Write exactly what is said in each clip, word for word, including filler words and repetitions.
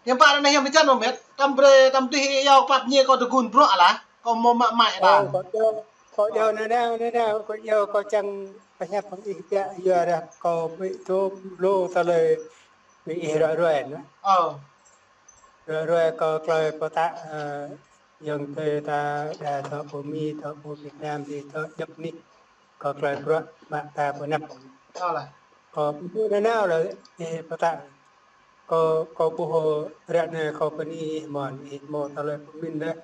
Hiư̆m pă anai hiư̆m pơjăn ơ met, tăm brơi, tăm tih yua pap ñe kâo tơgun bruă lah, kâo hmâo mă mai đa. Ơ, kâo yua, kâo yua nanao, nanao, kâo yua kâo čang pơhiăp hăng ih biă, yua dah kâo ƀu tŭ lu tơlơi ƀing ih ruai ruai anai. Ơ. Ruai ruai kâo tơlơi pơtă, ơ, ayŏng adơi ta đa thâo pơ Mi, thâo pơ Việt Nam, đa thâo djŏp anih. Kâo tơlơi bruă mă ta pơ anăp. Ơ lah. Kâo ƀu nanao lĕ, ih pơtă. Kâo, kâo ƀuh ră anai kâo bơni ih mơ̆n, ih hmâo tơlơi pơmĭn laih.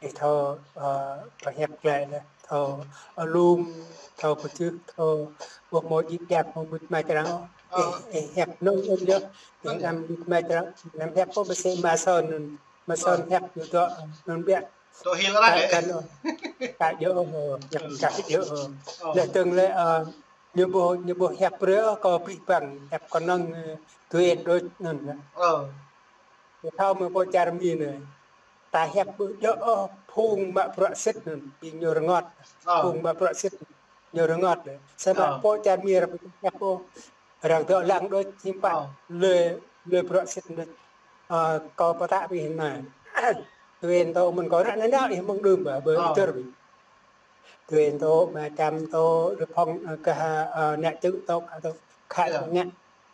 Ih thâo, ơ, pơhiăp glaĭ laih. Thâo, ơ, lŏm, thâo pơčeh, thâo ƀuh hmâo djik djak, hmâo mŭt mai črang. Ơ. Ih, ih hiăp nong ôn yơh. Ih anăm mŭt mai črang, anăm hiăp kâo mơsĕ mă son anŭn. Mă son hiăp ñu dŏ anŭn biă. Dŏ hil ră, ơ. Kăn ôh. Kă djơ̆ ôh, hiăp kă djơ̆ ôh. Ơ. Leh dơ̆ng lĕ, ơ, ñu ƀuh, ñu ƀuh hiăp brơi ôh, kâo abih bang hiăp kơnơ̆ng, ơ, tui ên đôč anŭn. Ơ. Ñu thâo mơ̆ pô čar Mi anai. Ta hiăp ƀu djơ̆ ôh, phung mă bruă sĭt anŭn, ƀing ñu rơngot. Ơ. Phung mă bruă sĭt, ñu rơngot. Samơ̆ pô čar Mi arăng ƀu hiăp ôh. Arăng dŏ lăng đôč hiư̆m pă lĕ, lĕ bruă sĭt đôč. Ơ, kâo pơtă ƀing ih anai. Tui ên tơ mơ̆n kâo ră anai nao ih mơ̆ng đưm ƀă, ƀơi ih dơr ƀing. Tui ên tơ mă čăm tơ lĕ phŏng, ơ, kah, ơ, nă čư̆ tơ, kah tơ, kah tơ ngă.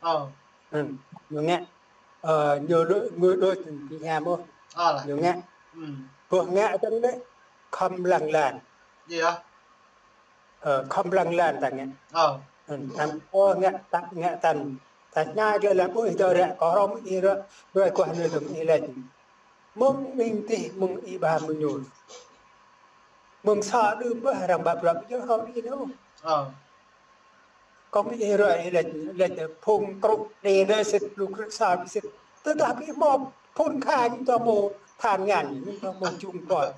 Ơ. Ơ, ñu ngă. Ơ, ñu đôč, ñu đôč ƀing hiam ôh. Ơ lah. Ñu ngă. Ƀuh ngă tơ̆ng lĕ khŏm lăng lan. Ơ, khŏm lăng lan ta ngă. Ơ. Ơ, anăm ôh ngă tăk ngă tăn. Ta ñai djơ̆ lăm ƀuh ih dŏ ră, kâo hrŏm ih ră, ruai kuah anai tơ̆ng ih laĭ. Mơ̆ng ƀing tih, mơ̆ng ih ba mơñul. Mơ̆ng sa đưm ƀơh arăng ba bruă ƀu djơ̆ hrŏm ih ôh. Ơ. Kâo mĭn ih ruai ih laĭ, laĭ phung krŭ đe đe sĭt, lu krŭ sa ƀu sĭt. Tơdah ƀu hmâo phŭn kha ñu tơ hmâo than ngăn, ñu tơ hmâo čung pơ,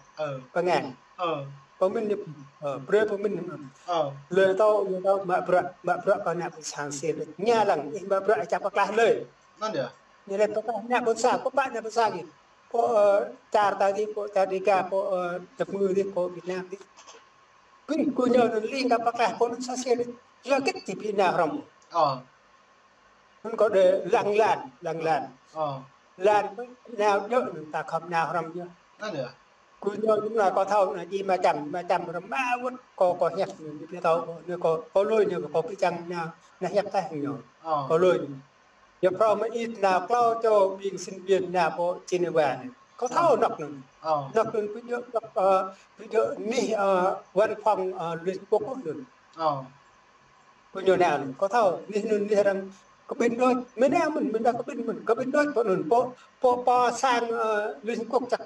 pơngăn. Ơ. Pơmĭn ñu, ơ, brơi pơmĭn ñu. Ơ. Lĕ tơ, lĕ tơ mă bruă, mă bruă kơ ană ƀôn sang sĭt. Ñu lăng, ih mă bruă čang pơklah lĕ. Anŭn yơh. Ñu lĕ pơklah ană ƀôn sang, pơpă ană ƀôn sang ñu. Pô, ơ, čar ta dih, pô čar Dega, pô, ơ, Dap Ngư dih, pô Việt Nam dih. Ƀing gơñu anŭn ling kơ pơklah pô anŭn sa sĭt. Yua hơget či ƀu nao hrŏm. Ơ. Anŭn kâo đe lăng lan, lăng lan. Ơ. Lan nao djơ̆ anŭn ta khŏm nao hrŏm djơ̆. Anŭn yơh. Gơñu anŭn anai kâo thâo anai či mă čăm, mă čăm hrŏm mă wơ̆t kâo, kâo hiăp anŭn ƀu thâo, anŭn kâo, kâo lui anŭn kâo ƀu čang nao, nao hiăp tah ñu. Ơ. Kâo lui. Yua phrâo mơ̆ ih nao klâo čô ƀing sinh viên nao pơ Geneva anai. Kâo thâo anŏ anŭn. Ơ. Anŏ anŭn ƀu djơ̆, anŏ, ơ, ƀu djơ̆ anih, ơ, văn phòng, ơ, Liên Hợp Quốc ôh anŭn. Ơ. Gơñu nao anŭn. Kâo thâo anih anŭn anih arăng kơƀĭn đôč. Mơ̆n nao mơ̆n, mơ̆n nao kơƀĭn mơ̆n. Kơƀĭn đôč pơ anŭn pơ, pơ, pơ sang, ơ, Liên Hợp Quốc čăk.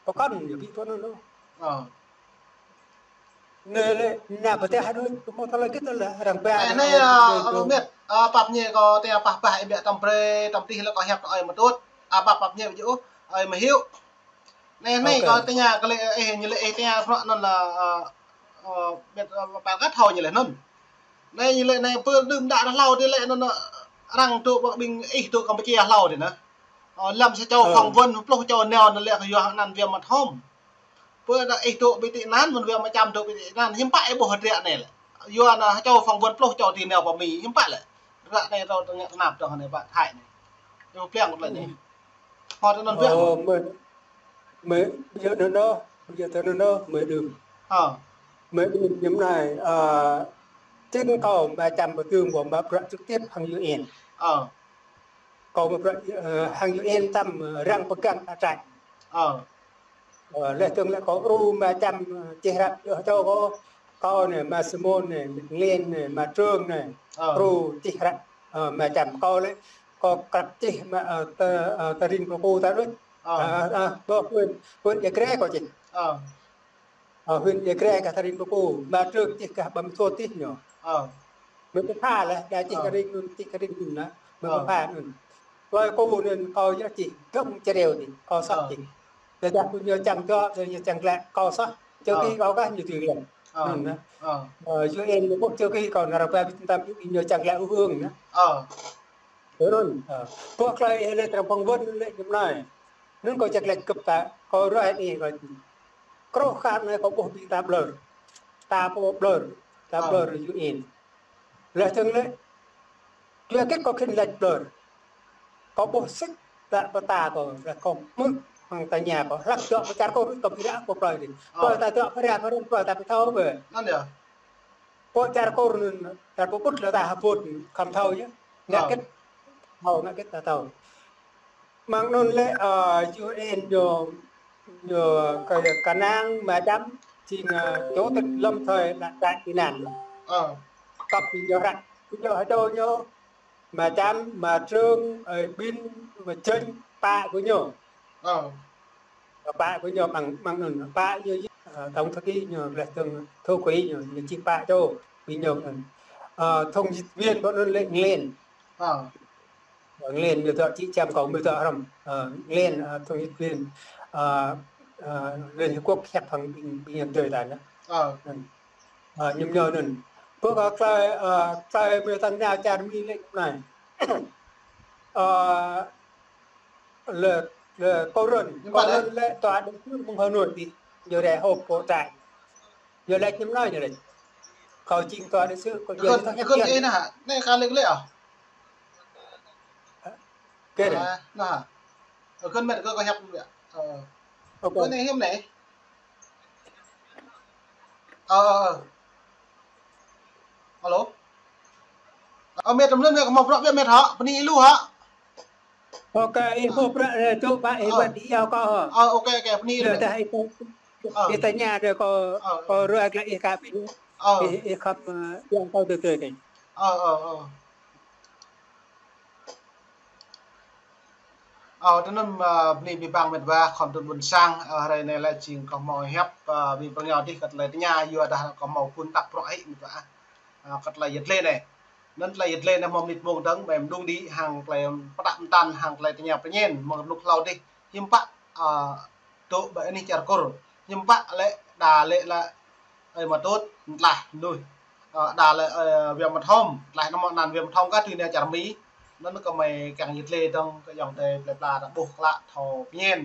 Pơkŏn ñu ƀu pơ anŭn ôh. Ơ. Anai lĕ, anai pơtă hơdui, kơ mơ̆ tơlơi hơget tơlơi arăng ba. Anai, anai, ơ, ơ, met, ơ, pap ñe kâo tơña pah pah ih biă tăm brơi, tăm tih lĕ kâo hiăp tơ ơi mơtŭt. Ơ, pap, pap ñe ƀu djơ̆ ôh, ơi mơhiu. Anai, anai, kâo tơña kơ lĕ, ơ, ih, ñu lĕ ih tơña bruă anŭn lĕ, ơ, ơ, met, ơ, pap kơ thâo ñu lĕ anŭn. Anai ñu lĕ anai pơ đưm đă hlâo dih lĕ anŭn, ơ, arăng dŏ ƀing ih dŏ Campuchia hlâo dih anai. Ơ, lăm sa čô phỏng vấn pluh čô nao anŭn lĕ kơ yua hăng anăn viêm mật hốm. Pơ đa ih dŏ ƀơi tị nạn, mơ̆n wơ̆t mă čăm dŏ ƀơi tị nạn, hiư̆m pă ih ƀuh hơdră anai lĕ. Yua anŭn čô phỏng vấn pluh čô ti nao pơ Mi, hiư̆m pă lĕ. Ră anai rơ̆ tơngă tơnap dong anai ƀă Thái anai. Ñu pliăng lĕ anai. Hmâo tơnăn wơ̆t. Ơ, mơi, mơi, ƀu djơ̆ anŭn ôh, ƀu djơ̆ tơ anŭn ôh, mơi đưm. Ơ. Mơi đưm ñu anai, ơ, chính kâo mă čăm pơtưng ƀu mă bruă trực tiếp hăng U N. Ơ. Kâo mă bruă, ơ, hăng U N tăm, ơ, arăng pơgang atrač. Ơ. Ơ, leh dơ̆ng lĕ kâo ru mă čăm, ơ, čih răp yơh čô kâo. Kâo anai, mă Simôn anai, Mĭt Nglen anai, mă Trương anai. Ơ. Ru čih răp, ơ, mă čăm kâo lĕ. Kâo krăp čih mă, ơ, tơ, ơ, tơ Ring Pơkô ta đôč. Ơ. Ơ, ơ, ơ, ƀơi huyện, huyện Ia Grai kâo čih. Ơ. Ơ, huyện Ia Grai gah tơ Ring Pơkô, mă Trương čih gah Băm Thô tih ñu. Ơ. Mơi pơpha lĕ, đa čih kơ Ring anŭn, čih kơ Ring anŭn anai. Mơi pơpha anŭn. Tơlơi kâo anŭn kâo yơh čih, dơ̆ng čreo dih, kâo soh čih. Tơdah gơñu čang dŏ, gơñu čang glaĭ, kâo soh. Chữ ký kâo kah ñu tui glaĭ. Anŭn anai. Ơ, U N ñu ƀuh chữ ký kâo nao rơpa ƀing tam ñu čang glaĭ ư hương anai. Ơ. Tui anŭn, ơ, ƀuh tơlơi ih lĕ arăng phỏng vấn lĕ ñu anai. Anŭn kâo čăk laĭ gơ̆p ta, kâo ruai anai kâo. Kruh kar anai kâo ƀuh ƀing ta ƀlŏr. Ta pô ƀlŏr, ta ƀlŏr U N. Leh dơ̆ng lĕ, yua hơget kâo khĭn laĭ ƀlŏr. Kâo ƀuh sĭt, ta pơtă kâo, ră kâo mŭt hăng tơña kâo, hlăk dŏ pơ čar Kur kâo ƀu ră kâo plơi dih. Ơ. Plơi ta dŏ pơ ră pơ rŏng plơi ta ƀu thâo bơ. Anŭn yơh. Pơ čar Kur anŭn, čar pơƀut lĕ ta hơbut khŏm thâo yơh. Ngă kĕt. Thâo, ngă kĕt ta thâo. Mơ̆ng anŭn lĕ, ơ, U N ñu, ñu kơ, kơ năng mă čăm, jing, ơ, chủ tịch lâm thời là đại tị nạn. Ơ. Cấp ƀing ñu ră. Ƀing ñu hơdô ñu, mă čăm, mă trương, ơ, ƀing, mă čơñ, pă kơ ñu. Ơ. Pă kơ ñu mơ̆ng, mơ̆ng anŭn, pă ñu, ơ, tổng thư ký ñu, lĕ tổng thư ký ñu, ñu či pă čô, ƀing ñu anŭn. Ơ, thông dịch viên ƀơi anŭn lĕ Nglen. Ơ. Nglen, ñu dŏ či čăm kâo, ñu dŏ hrŏm. Ơ, Nglen, ơ, thông dịch viên, ơ, ơ, Liên Hiệp Quốc hiệp hăng ƀing, ƀing ñu dơi ta anŭn. Ơ. Anŭn. Ơ, ñu ñu anŭn. Pơ kơ tơlơi, ơ, tơlơi mơ̆ tơña čar Mi lĕ anai. Ơ, lĕ, lĕ Kôrân, Kôrân lĕ tòa đại sứ mơ̆ng Hà Nội dih. Ñu rai họp pô tai. Ñu lĕ ñu nói ñu lĕ. Kâo jing tòa đại sứ, kâo jing tòa hiệp ơ, ơ, anai hă? Anai kơ lĕ lĕ à? Kơ anai. À, anai hă? Ơ, kơ met kơ, kơ hiệp lĕ. Ơ. Ơ, kơ anai hiệp anai. Ơ, ơ, ơ. Alo. Ơ, met tơm lĕ met kơ hmâo bruă biă met hă? Bơni lu hă? Ok, ih hmâo bruă, ơ, čô ƀă ih wơ̆t ih iâu kâo hă? Ơ, ok, ok, bơni. Dah ih, ih tơña dah kâo, kâo ruai glaĭ ih kơ ƀing. Ih, ih khăp, ơ, iâu kâo tui tui kơ. Ơ, ơ, ơ. Ơ, tơ anŭn, ơ, bơni abih bang met wa khŏm tŭ ƀôn sang, ơ, hrơi anai lĕ jing kâo hmâo hiăp, ơ, ƀing pơrơñao dih kơ tơlơi tơña, yua dah kâo hmâo gun tăk bruă hĭ met wa. Ơ, kơ tơlơi yet lĕ anai. Anŭn tơlơi yet lĕ anai hmâo mơnit mông dơ̆ng, ƀai mơđung đĭ hăng tơlơi pơtă pơtăn hăng tơlơi tơña pơñen mơ̆ng rơnŭk hlâo dih. Hiư̆m pă, ơ, dŏ ƀơi anih čar Kur. Hiư̆m pă lĕ, đa lĕ lĕ, ơi Mơtut, mơtlaih mơnuih. Ơ, đa lĕ, ơ, Wia Mơthom, mơtlaih anăm mơ̆ anăn Wia Mơthom kah tui anai čar Mi. Anŭn kơmơi kiăng yet lĕ dơ̆ng kơ ayŏng adơi plơi pla ta ƀuh klă thâo pơñen.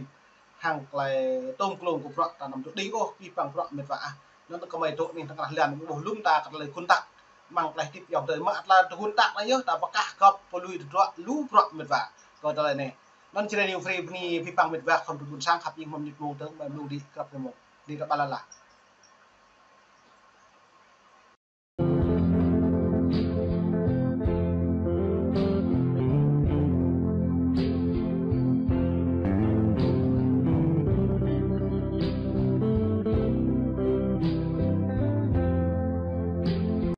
Hăng tơlơi tôm klông kơ bruă ta anăm dŏ đĭ ôh, abih bang bruă met wa ah. Anŭn kơmơi dŏ anih tơngan lan ƀuh lŏm ta kơ tơlơi gun tăk. Mơ̆ng tơlơi hơdip ayŏng adơi mă tơlơi gun tăk anai yơh, ta pơkah gŏp pơlui tơdruă lu bruă met wa. Kơ tơlơi anai. Anŭn Jrai New Free bơni abih bang met wa khŏm tŭ ƀôn sang khăp jing hmâo mơnit mông dơ̆ng, ƀai mơđung đĭ krăp mông. Đĭ kơ ƀa la la.